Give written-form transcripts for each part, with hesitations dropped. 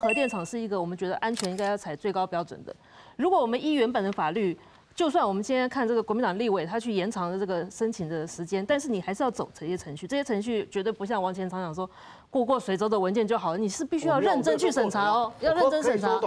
核电厂是一个我们觉得安全应该要采最高标准的。如果我们依原本的法律，就算我们今天看这个国民党立委他去延长了这个申请的时间，但是你还是要走这些程序，这些程序绝对不像王前常讲说过过水州的文件就好了，你是必须要认真去审查哦，要认真审查。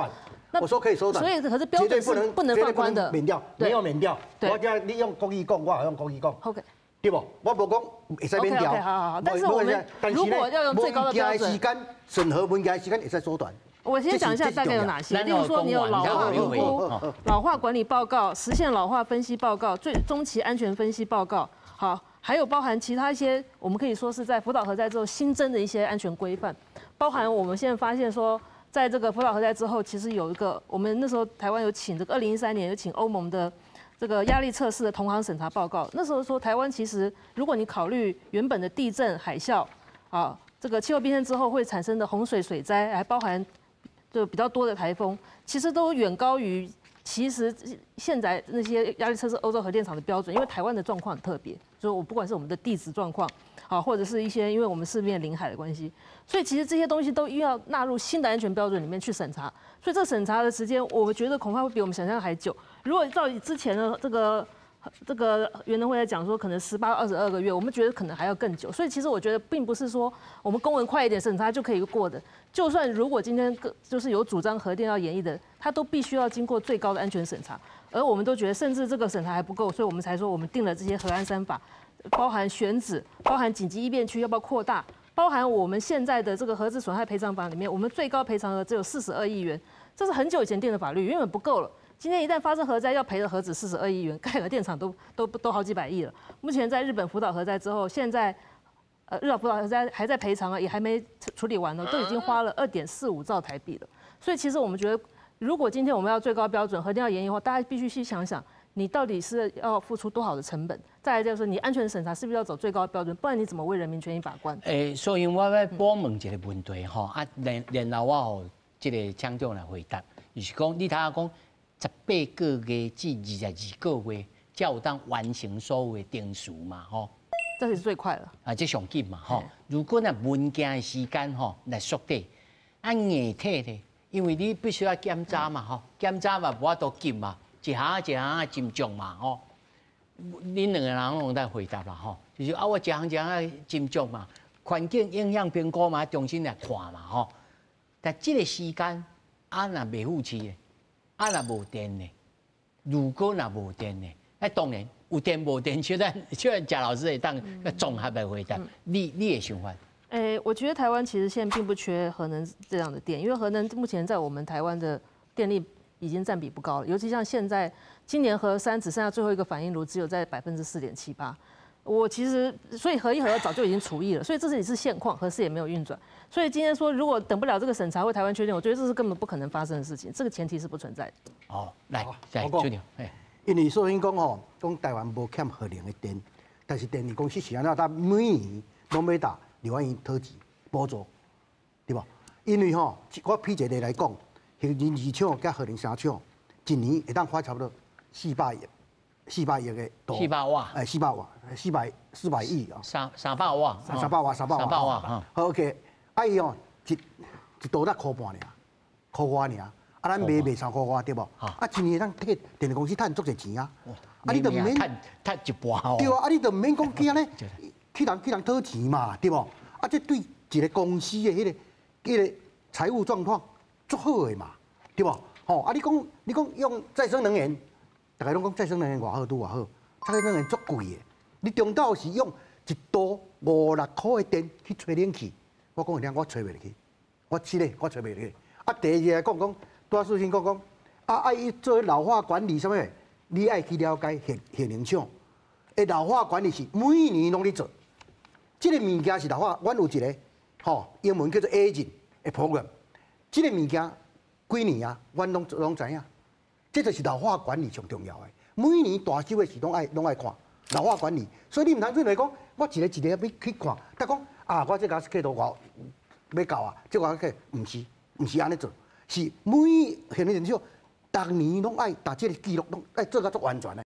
那我说可以缩短，所以可是标准是不能放宽的，免掉，没有免掉。我叫你用国语讲，我也用国语讲。 OK。對無？我無講會使免掉。好好好。但是我們如果要用最高的標準，時間審核文件時間會使縮短。我先講一下大概有哪些，例如說你有老化評估、老化管理報告、時限老化分析報告、最終期安全分析報告，好，還有包含其他一些，我們可以說是在福島核災之後新增的一些安全規範，包含我們現在發現說，在這個福島核災之後，其實有一個，我們那時候台灣有請這個2013年有請歐盟的這個壓力測試的同行審查報告，那時候說台灣其實如果你考慮原本的地震、海嘯，啊，這個氣候變遷之後會產生的洪水、水災，還包含就比較多的颱風，其實都遠高於其實現在那些壓力測試歐洲核電廠的標準，因為台灣的狀況很特別，就是我不管是我們的地質狀況，啊，或者是一些因為我們四面臨海的關係，所以其實這些東西都要納入新的安全標準裡面去審查。所以這審查的時間，我覺得恐怕會比我們想象還久。如果照之前的這個原能會在講說，可能18、22個月，我們覺得可能還要更久。所以其實我覺得，並不是說我們公文快一點審查就可以過的。就算如果今天就是有主張核電要延役的，他都必須要經過最高的安全審查。而我們都覺得，甚至這個審查還不夠，所以我們才說我們定了這些核安三法，包含選址，包含緊急役變區要不要擴大，包含我們現在的這個核子損害賠償法裡面，我們最高賠償額只有42億元，這是很久以前定的法律，遠遠不夠了。今天一旦發生核災，要賠的何止42億元，蓋核電廠都好幾百億了。目前在日本福島核災之後，現在日本福島核災還在賠償啊，也還沒處理完呢，都已經花了2.45兆台幣了。所以其實我們覺得，如果今天我們要最高標準，核電要延役的話，大家必須去想想，你到底是要付出多少的成本？再來就是你安全審查是不是要走最高標準？不然你怎麼為人民權益把關？欸，所以我欲補問一個問題吼，啊，然後我予這個廠長來回答，就是講你頭仔講18個月至22個月，才有當完成所有的程序嘛，吼。這是最快了。啊，這上緊嘛，吼。如果若文件的時間吼來縮短，啊硬體咧，因為你必須要檢查嘛，吼，檢查嘛無法度緊嘛，一項一項斟酌嘛，吼。恁兩個人攏在回答啦，吼，就是啊，我一項一項斟酌嘛，環境影響評估嘛，重新來看嘛，吼。但這個時間啊，若袂付錢的，啊若無電的，如果若無電的，那當然有電無電，小咱賈老師會當綜合來回答，你的想法？欸，我覺得台灣其實現在並不缺核能這樣的電，因為核能目前在我們台灣的電力已經佔比不高了，尤其像現在今年核三只剩下最後一個反應爐，只有在4.78%。我其實所以核一核二早就已經除役了，所以這是也是現況，核四也沒有運轉。所以今天說如果等不了這個審查為台灣缺電，我覺得這是根本不可能發生的事情，這個前提是不存在的。哦，來，來，處長，因為所以講吼，講台灣無欠核能的電，但是電力公司是按怎？他每年攏欲共立法院討錢補助，對無？因為吼，我舉一個例來講，核能二廠佮核能三廠，一年會當發差不多四百億、四百億的度。400瓦。哎，400瓦，400億啊。300瓦。300瓦，三百瓦。三百瓦。哈。好，OK，啊伊哦，一度才箍半爾，箍外爾。啊，咱賣賣三箍外對無？啊，一年會當替電力公司趁足濟錢啊！啊，你就毋免趁一半哦。對啊，啊，你就毋免講去按呢，去予人討錢嘛，對無？啊，這對一個公司的彼個財務狀況足好的嘛，對無？吼，啊，你講用再生能源，大家攏講再生能源偌好，拄偌好，再生能源足貴的。你中晝是用一度五六箍的電去吹冷氣，我講予你聽，我吹袂入去，我試咧，我吹袂入去。啊，第二個來講講，拄仔事先講講，啊，愛做老化管理啥物？你愛去了解核能廠，欸，老化管理是每年攏咧做。這個物件是老化，阮有一個吼，英文叫做 aging 的 program。這個物件幾年啊，阮攏知影。這就是老化管理上重要的。每年大修的時攏愛看老化管理，所以你毋通做來講，我一個一個欲去看，但講啊，我這個計度偌欲到啊，這個計毋是按呢做，是每核能廠逐年攏愛把這個記錄攏愛做甲足完全的。